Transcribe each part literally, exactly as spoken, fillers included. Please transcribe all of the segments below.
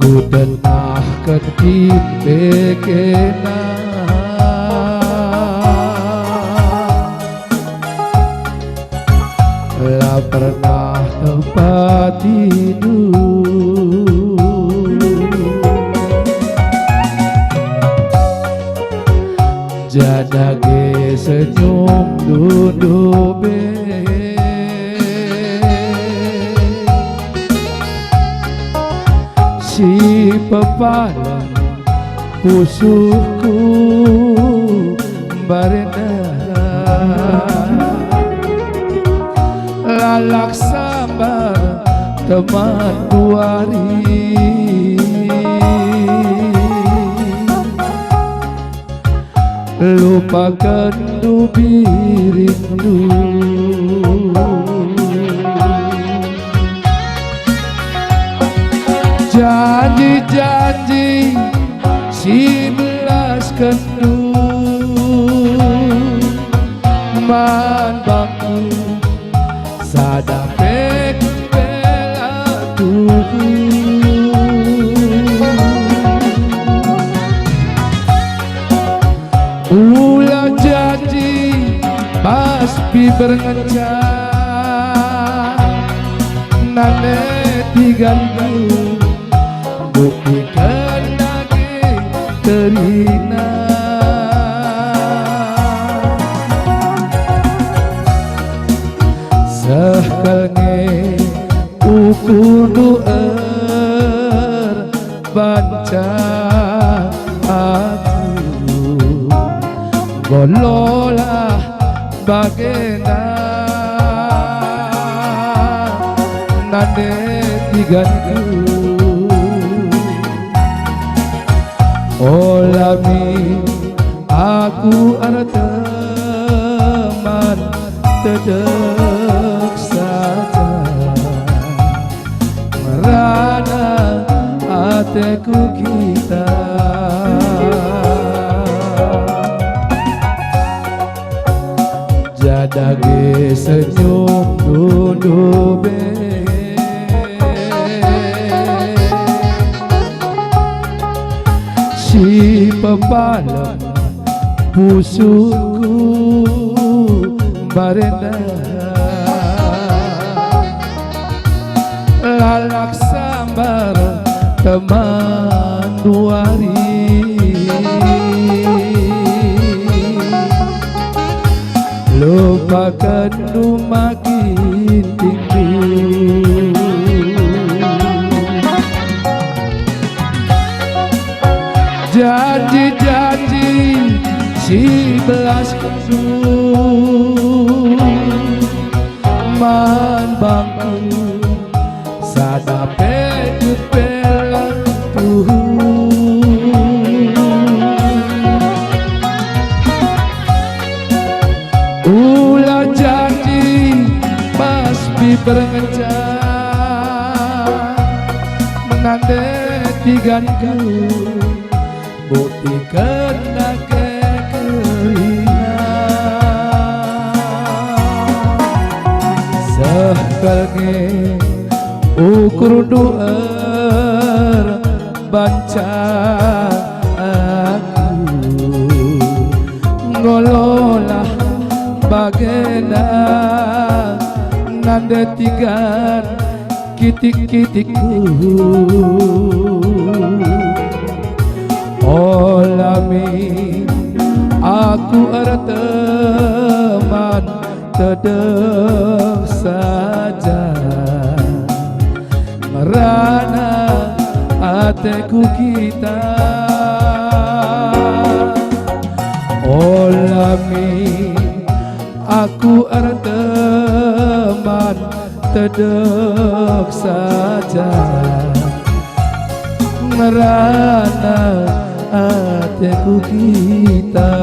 Kutenahken kimbe kena, la pernah tempatindu. Janah age senyumndu ndube, si pepalem pusuhku mbarenda. Lalap sambar teman duari, lupakenndu birindu. Janji-janji si belaskenndu man bangku, sada pe la tuhu. Ula janji bas piber ngenca, nande tigandu, buktiken dage kerina. Seh kal nge ukurndu erbanca aku, ngololah bagenda nande tigandu. Ola min aku erteman tedek saja, merana ateku kita. Janah age senyumndu ndube, si pepalem pusuhku mbarenda. Lalap sambar teman duari, lupakenndu ma gintingku. Janji-janji si belaskenndu man bangku, sada pe lit pe la tuhu. Ula janji bas piber ngenca, nande tigandu, buktiken dage kerina. Seh kal nge ukurndu erbanca aku, ngololah bagenda nande tigan kitik-kitikku. Ola min aku erteman tedek saja, merana ateku kita. Ola min aku erteman tedek saja, ngerana ateku kita.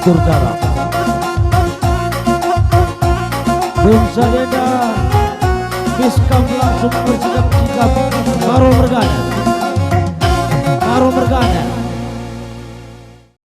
Turdara. Bangsa Denda, Miskam langsung bersikap sikap baru mergana.